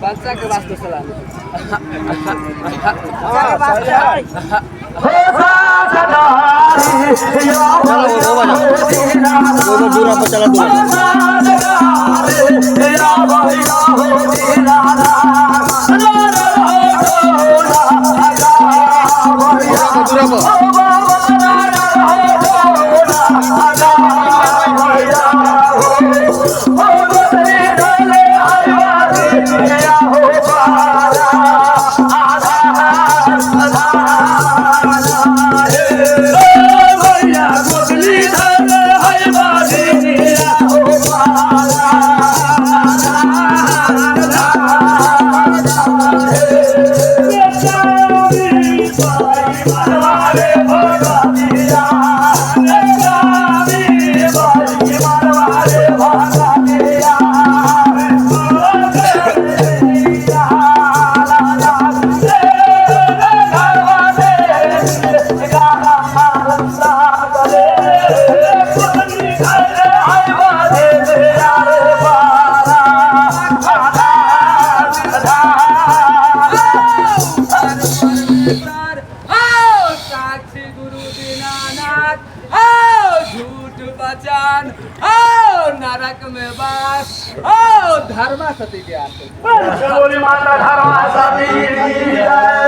बच्चा के वास्ते सलाम। धर्मा सती के आते माता धर्मा सती।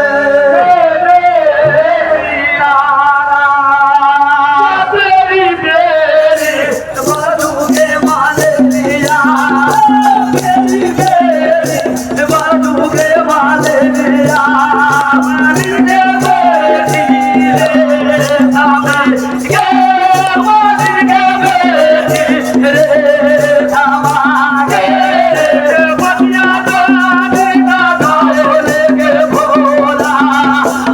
Oh,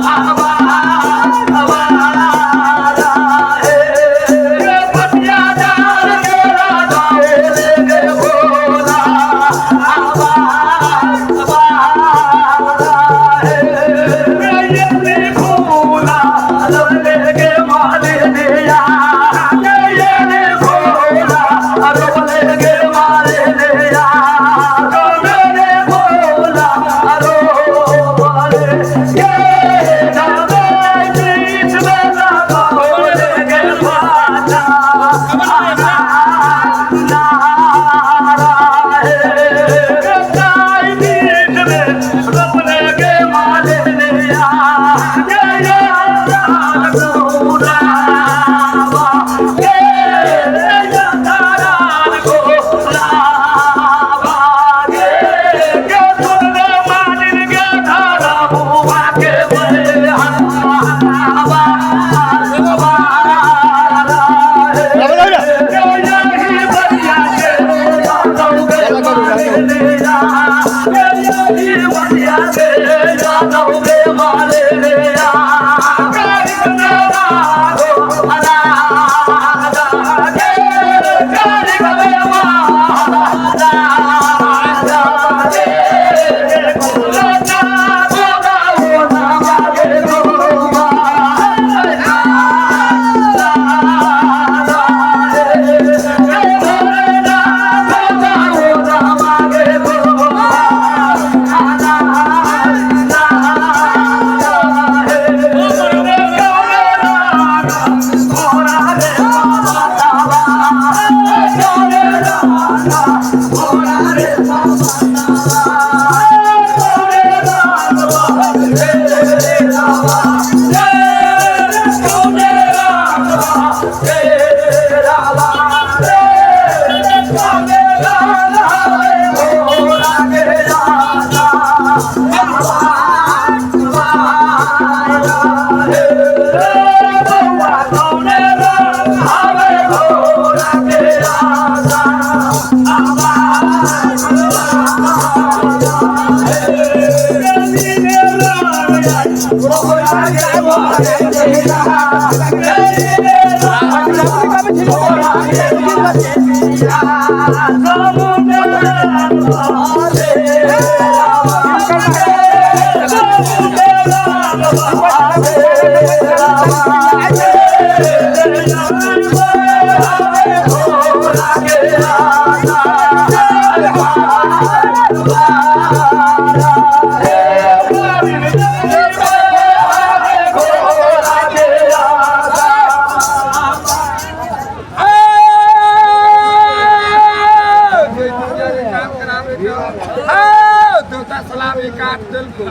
देवता सलामी काट देलको।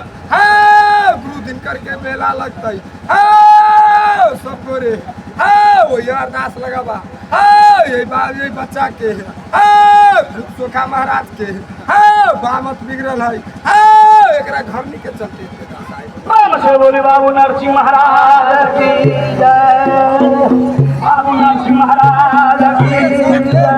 गुरु दिनकर के मेला लगतै। सब गोरे वही अरदास लगाबा। यही बाप यही बच्चा के, सोखा महाराज के बामत बिगड़ल है, एकरा घरनी के चलते। प्रेम से बोले बाबू नरसिंह महाराज की जय, बाबू नरसिंह महाराज की जय।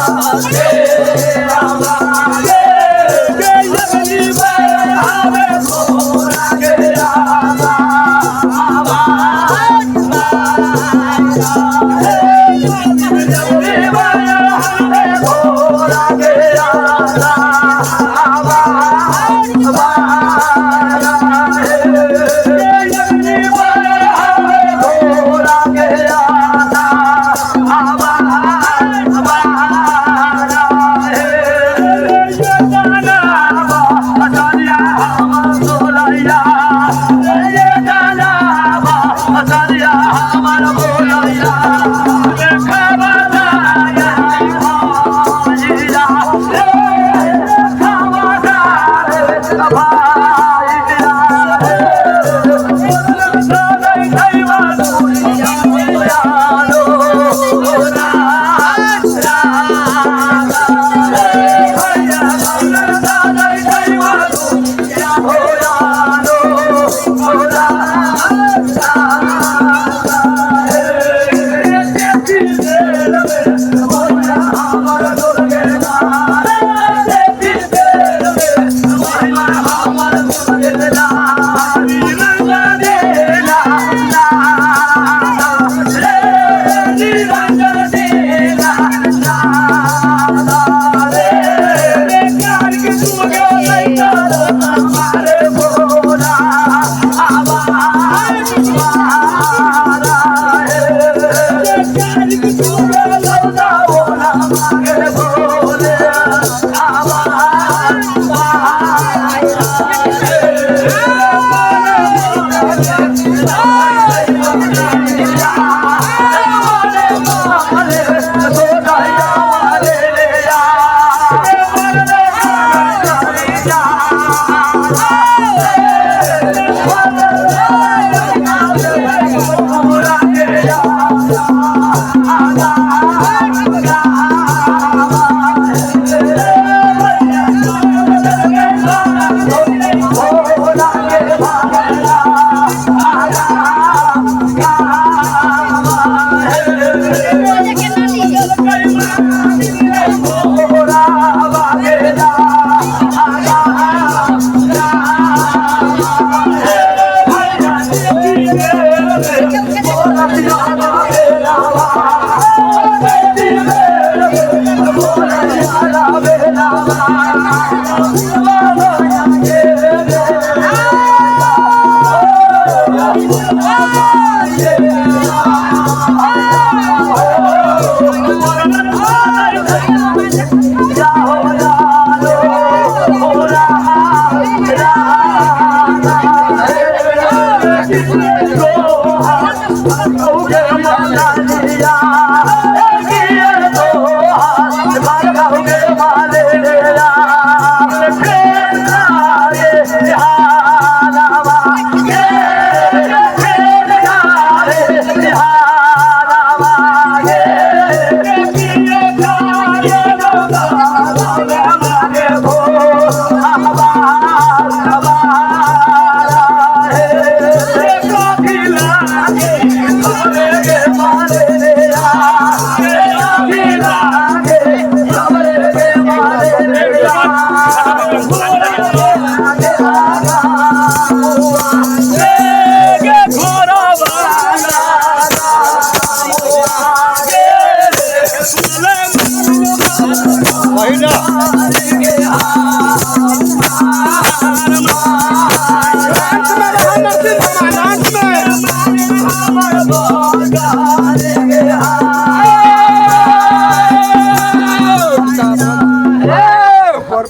Yeah.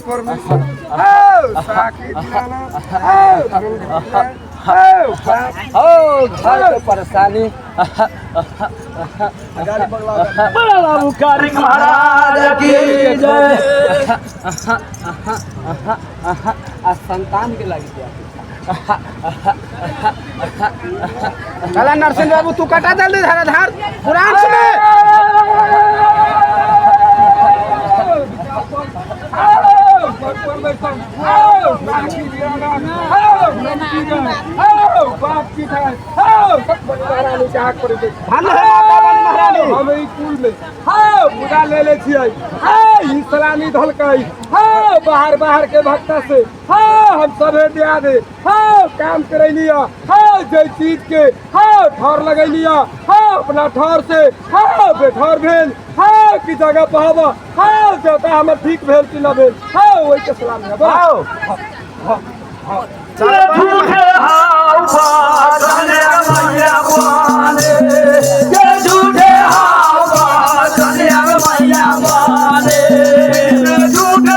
पर में साकी दिलाना ओ घर के परेशानी। बाबू कार्तिक महाराज की जय। आ संतान के लगी गया। चला नरसिंह बाबू तू कटा जल्दी धारा धार पुराण सुने। हम ई कुल में हाँ पूजा ले ले छियै हाँ ई सलामी धलकै हाँ बाहर बाहर के भक्ता से हाँ हम सभे दिया दे हाँ काम करैलिया हाँ जय चीज के हाँ ठौर लगैलिया हाँ अपना ठौर से हाँ बेठौर भेल हाँ की जगह पहब हाँ देवता हमर ठीक भेल कि न भेल हाँ ओहि के सलामी हब। झूठे हाउ मैया बाने के झूठे हाउ मैया बाने झूठे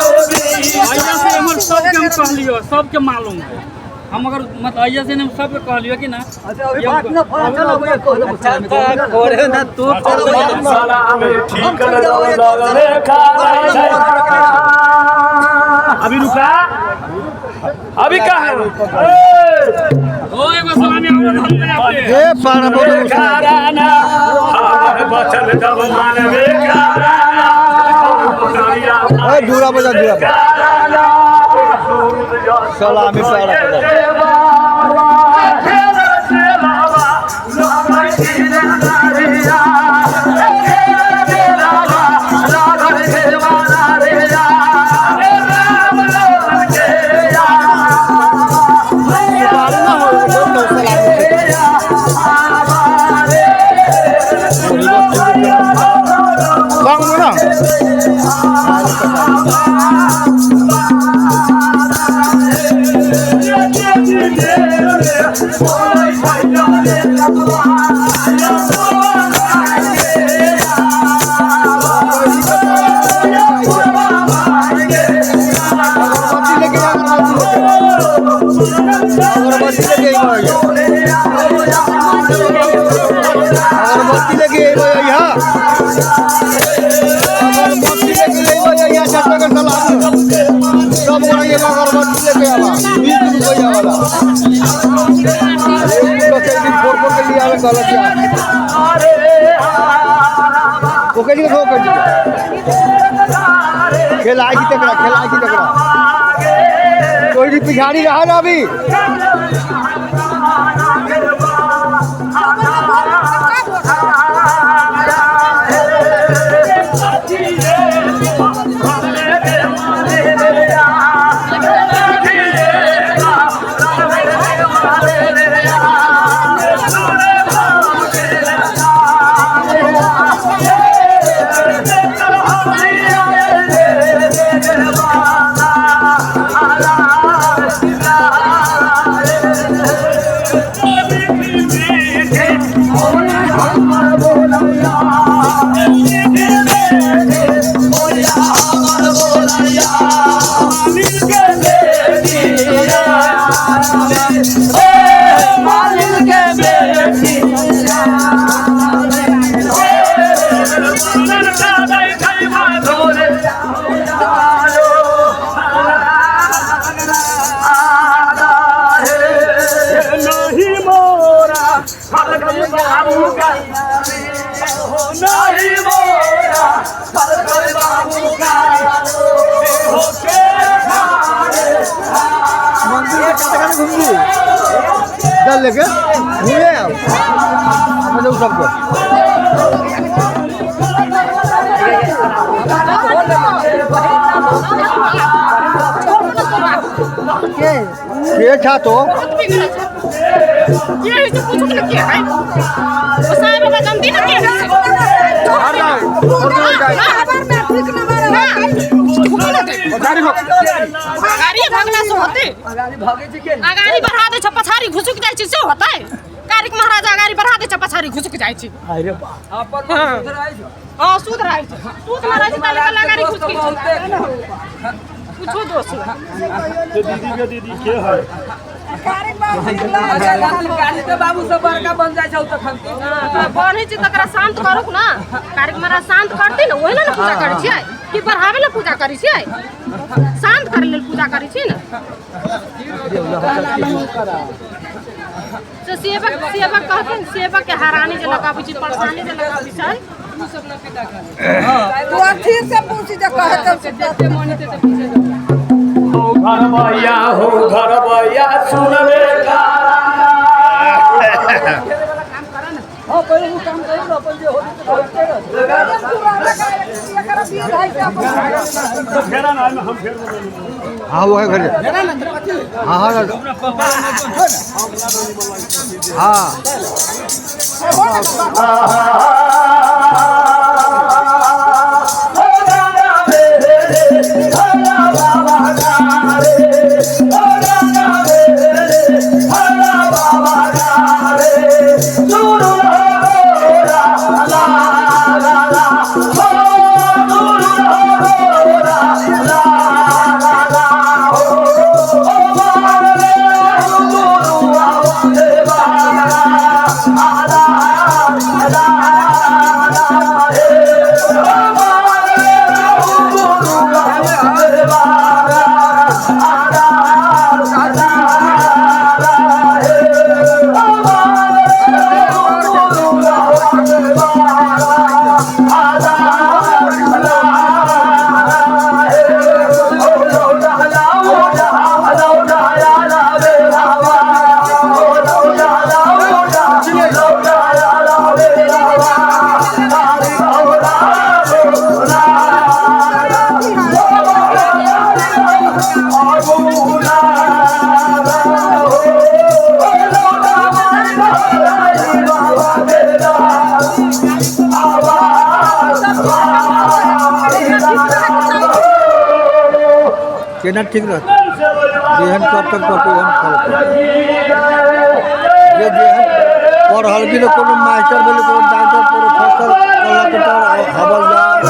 से हमर सबके हम कहलियो सबके मालूम है हम अगर मत अइया से हम सबके कहलियो कि ना। अच्छा अभी बात ना फोन चलो भैया कहलो करे ना तू ठीक लगले अभी रुका अभी का है ओ एगो सलामी और धर पे आपके ए पारा बोलो काराना हमर बचल जब मानवे काराना ए दूरा बजा दूरा सलामी पारा बजा। अगरबत्ती लेके अइबै यहाँ अगरबत्ती लेके अइबै यहाँ चाचा के सलाम सब गोरा एगो अगरबत्ती लेके आवा 20 रुपया वाला एक किलो के दिन फोर फोर के लिए आवे कहलक ओके जी ओके जी खेलाइ छी तकरा खेलाइ छी तकरा कोई भी पिछाड़ी रहा ना अभी। मंदिर के काते काते घूमबी चल लेके घूमे आओ मतलब सबको के था तो ये तो पूछो ना क्या है वो साहब बाबा जानती ना क्या है ना गाड़ी गाड़ी भगला से होते अगाड़ी भागे छै के अगाड़ी बढ़ा दे छै पछाड़ी घुसुक जाइ छै से होतै। कारिक महाराज अगाड़ी बढ़ा दे छै पछाड़ी घुसुक जाइ छै। अरे बा अपन सुध रहै छै। हां सुध रहै छै, सुध न रहै छै ताले कल अगाड़ी घुसकी छै। कुछो दोष नहीं। दीदी के दीदी के है गाड़ी के बाबू सब बड़का बन जाइ छौ तखन बनै छै तकरा शांत करू ना। कारिक महाराज शांत करतै ने ओहि ने पूजा करै छियै कि बढ़ावे ला पूजा करै छियै? शांत करै लेल पूजा करै छियै ने। से सेवक सेवक कहथिन सेवक के हरानी जे लगाबै छै परेशानी जे लगाबै छै तू अथी से पूछी जे कहे के हो घर भैया हो घर भैया सुन रे हां पहिले उ काम करू न अपन जे हो ते करते रह। फेरा ना हम फेर हाँ वो है घर। हाँ हाँ हाँ केना ठीक रहतै जेहन करतै ओहन फल जे जेहन पढ़ल भी कोनो मास्टर भेलै कोनो डॉक्टर प्रोफेसर कलेक्टर हवलदार।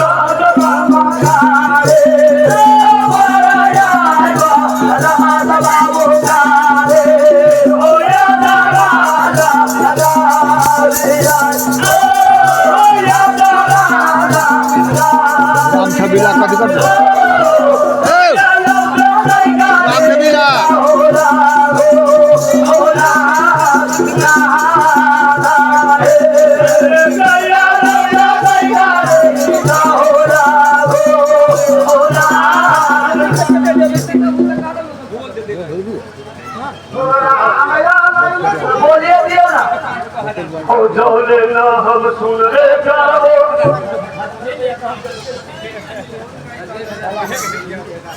राम छबीला कथी करतै? राम छबीला हम सुन रे गाओ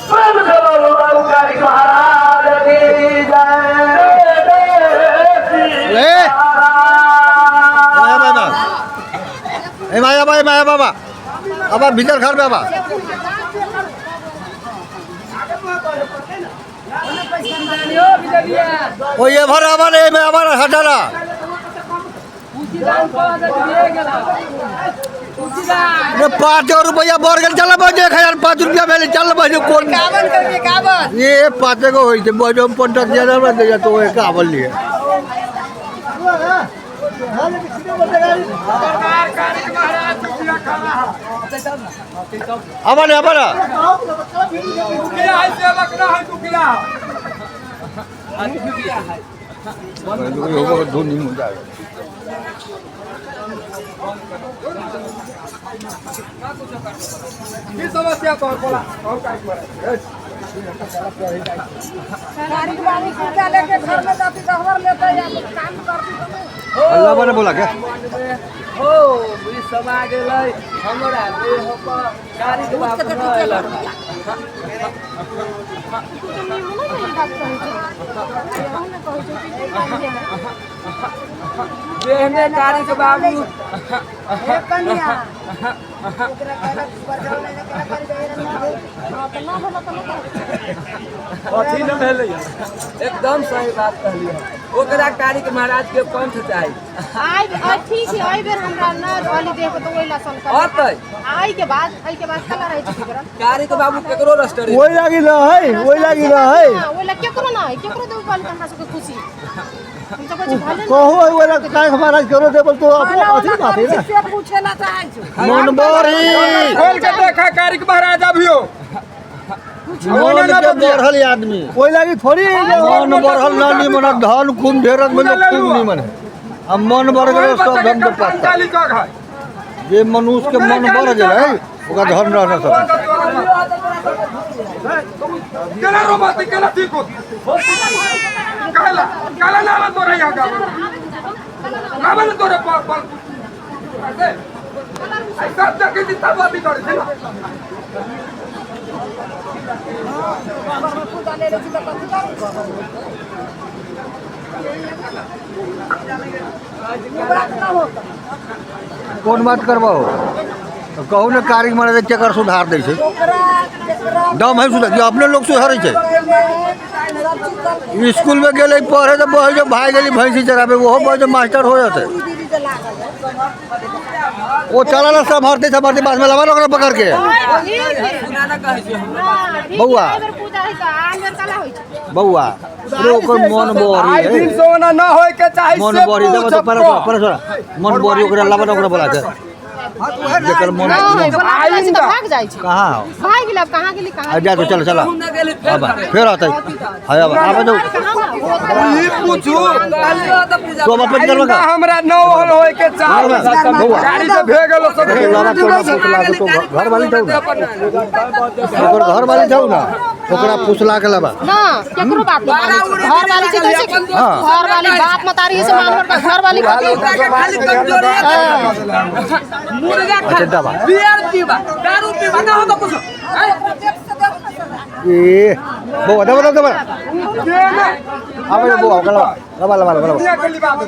प्रेम से बोलो बाबू महाराज की जय। ए माया बाबा माया बाबा আবার ভিতর খাবে আবার। ওই এবার আবার আবার হাজারা 5 रुपया बढ़ गए। चल बजे 1005 रुपया भेलै। चल बजे कोन ये 5 गो होइ छै बजे हम पंटक ज्यादा तो 51 लिए। आवा ने आवा ना दुखिया है सेवक ना है दुखिया धोनी हो जाएगा। की समस्या तोहर बोला और काहे मारे गाड़ी बाड़ी कुत्ता लेके घर में जाती गहवर लेते या काम करती अल्लाह बने बोला क्या हो ई सब आ गेलै हमरा देह पर गाड़ी के बाबू न अयलक। तू तऽ निमनो नहि बात कहै छै, अहूँ ने कहै छै कि कोन बात भेलै? देह में कारिक बाबू हे कनिया, ओकरा कहलक बजाओ नहीं ना केना कर दे रे। हँ तऽ नहि भेलै तऽ नहि कहै छै। अथी न भेलै, एकदम सही बात कहलियै। ओकरा कारिक महाराज के पंथ चाही। आइ आइ ठीक है, एहि बेर हमरा न अली देह के तऽ ओहि लसन कर अतै आइ के बाद, एहि के बाद कला रहै छै बिगड़ल। कारिक बाबू केकरो रस्टरी ओहि लागी न है, ओहि लागी न है। हँ, ओहि ला केकरो न है, केकरो देबे कहली तऽ हमरा सबके खुशी, हम तऽ कहै छी भले न। कहू है वाला काहे महाराज करो देबल तो खाना अथी वाना बात है करै ना। छी से पूछे ला चाहै छी। मन बढ़ी खोल के देखा कारिक महाराज अभियो मन के बढ़ल आदमी ओहि लागी थोड़ी मन बढ़ल ना निमन, धन खूब ढेरक में खूब निमन है। आ मन बढ़ गेल सब धन के पास। चाली का है जे मनुष्य के मन बढ़ गेलै ओकरा धन रह न सकै। केला रोबाती केला ठीक हो काला काला नाला तोरे यहाँ का नाला तोरे पर पर ऐसे ऐसा देखे जितना बात करे छै ना। पूजा ले लै छी तऽ कथी करू? ई बात न होता। कोन बात करबहो कहू ने, कारिक महाराज केकर सुधार दै छै? ओकरा जेकरा दम है सुधार, जे अपने लोग सुधारै छै। सब चीज कर स्कूल में गेलै पढ़े तऽ बहे जो भाग गेली भैंसी चराबे, ओहो बहे जो मास्टर हो जेतै। पूरी दीदी के लागल है। ओ चला ना सम्हरते सम्हरते बाद में लबा ओकरा पकड़ के। ठीक है। सुना ना कहै छी हम। ना, ठीक है, बौआ। एहि बेर पूजा है तऽ आन बेर कला होइ छै। बौआ रे ओकर मन आई बढ़ी दिन है, सोना न होय के चाही मन से बढ़ी देबो पूछ तो पर सबको। पर मन बढ़ी ओकरा लबा ओकरा बोला के जेकर मन नहि, बोला जाइ छै तऽ भाग जाइ छै। कहाँ हो? भाग गेल, आब कहाँ गेली, कहाँ आ जा तो चल चला हम न गेली फेर अब करे। फेर आते हाय अब आबे दो। ई पूछू कहलियो तऽ पूजा तो अब अपन करबा आइंदा हमरा न होल होय के चाही। बौआ। गाड़ी से भेगलो सब लबा तोरा फुसला के तो घर वाली जाऊ ना, ओकर घर वाली जाऊ ना, ओकरा फुसला के लबा। ना केकरो बात नहीं मानै छै। घर वाली छै कैसे? हाँ। घर वाली बाप मतारी से मानवर का घर वाली कथी? के खाली कमजोरी है। मुर्गा खा, अच्छा, दबा। बियर पीबा, दारू पीबा ना हो तो कुछ। ए बौआ दबा दबा दबा आबे दे बौआ ओकरा लबा लबा लबा लबा। दुनिया के लिबा दे।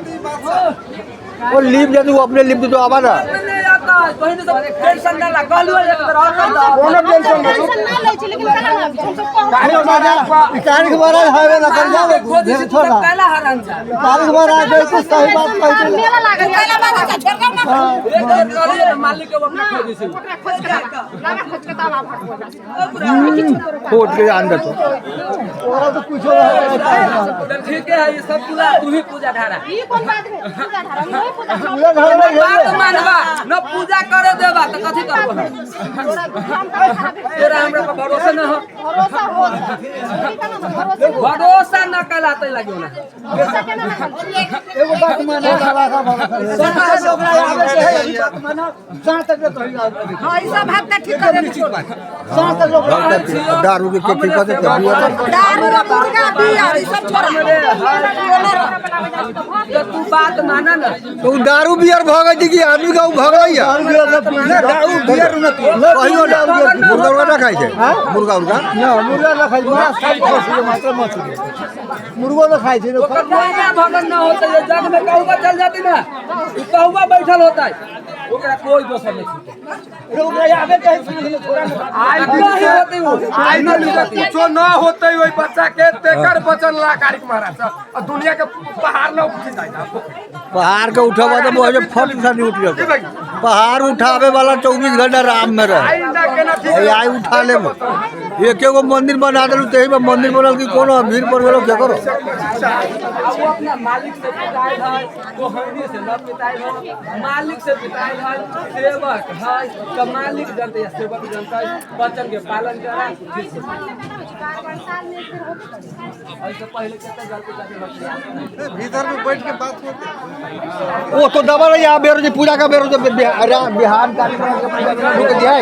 ओ लीप जादू अपने लीप दे तो आबा ना। नहीं आता है बहिन सब टेंशन ना ला, कहलियो एक बेर और कर दो। कोनो टेंशन नहीं। टेंशन ना लै छै, लेकिन कला ना हम सब कहू। कारिक महाराज कारिक महाराज हाईवे ना कर जाओ खोजी से तू छोड़ा। काला हरान जा। कारिक महाराज बिल्कुल सही बात कहै छै। मेला लागल है। काला बाबा का छोड़ ना। एक बेर कहलियो मालिक के अपना खोजी से। ओकरा खोज के लागा, लागा खोज के तब आब हटबो। कोट के अंदर तो ओकरा तो कुछो नहीं। तो ठीक है, ये सब पूजा तू ही पूजा ढारा। ई कोन बात भेल? पूजा धारा हम नहीं पूजा करब। पूजा धारा नहीं बात मानबा न पूजा करे देबा तऽ कथी करबो? तोरा काम करे खराब है। तोरा हमरा पर भरोसा न हो। भरोसा हो छोड़ी का ना भरोसा हो। भरोसा न कलाते लागियो ना। भरोसा केना ना करबै? एगो बात माना बाबा का ओकरा आबै छै अभी बात माना साँझ तक ले तोही आबै। हाँ, ई सब हाथ ठीक करे ने। साँझ तक लोग दारू के खेती कर दे दारू और मुर्गा बियर ई सब छोड़ा। तो तू बात माना ना। तो उ दारू बियर भऽ गेल कि आदमी का उ भगलै या दारू बियर न पी, दारू बियर न कहियो ना। मुर्गा उर्गा ना खाइ छै? मुर्गा उर्गा ना, मुर्गा न खाइ छै, माछ खाइ छै, मात्र मछली मुर्गो न खाइ छै। ओकर कोई भगन न होता है जग में, कहुआ चल जाती ना, उ कहुआ बैठल होता है, ओकरा कोई दोसर नहीं छूटे। ओकरा आबै के है साँझ में छोड़ा ना। आई दिन नहीं से होती वो। आई दिन से कुछो न होते ओई बच्चा के तेकर बचन ला कारिक महाराज आ दुनिया के पहाड़ न उठ जाए। पहाड़ के उठेबा तऽ बहे फट से नहीं उठ जाते। पहाड़ उठावे वाला 24 घंटा राम में रहे। आइंदा केना ठीक आई उठा लेब। एक एगो मंदिर बना देलू तेही में मंदिर बनल कि कोनो भीड़ पड़ गेलो के करो। आ वो अपना मालिक से पिटाइल है, कोहनी से न पिटाइल है, मालिक से पिटाइल है, सेवक है तो मालिक जानते या सेवक जानते, बच्चन के पालन करा ठीक से। ऐसे पहले कितना गलती करते भीतर में बैठ के बात होते। ओ तो दबा रही बेरोजी पूजा का बेरोजी बिहार कार्यक्रम के पूजा रुक जाए।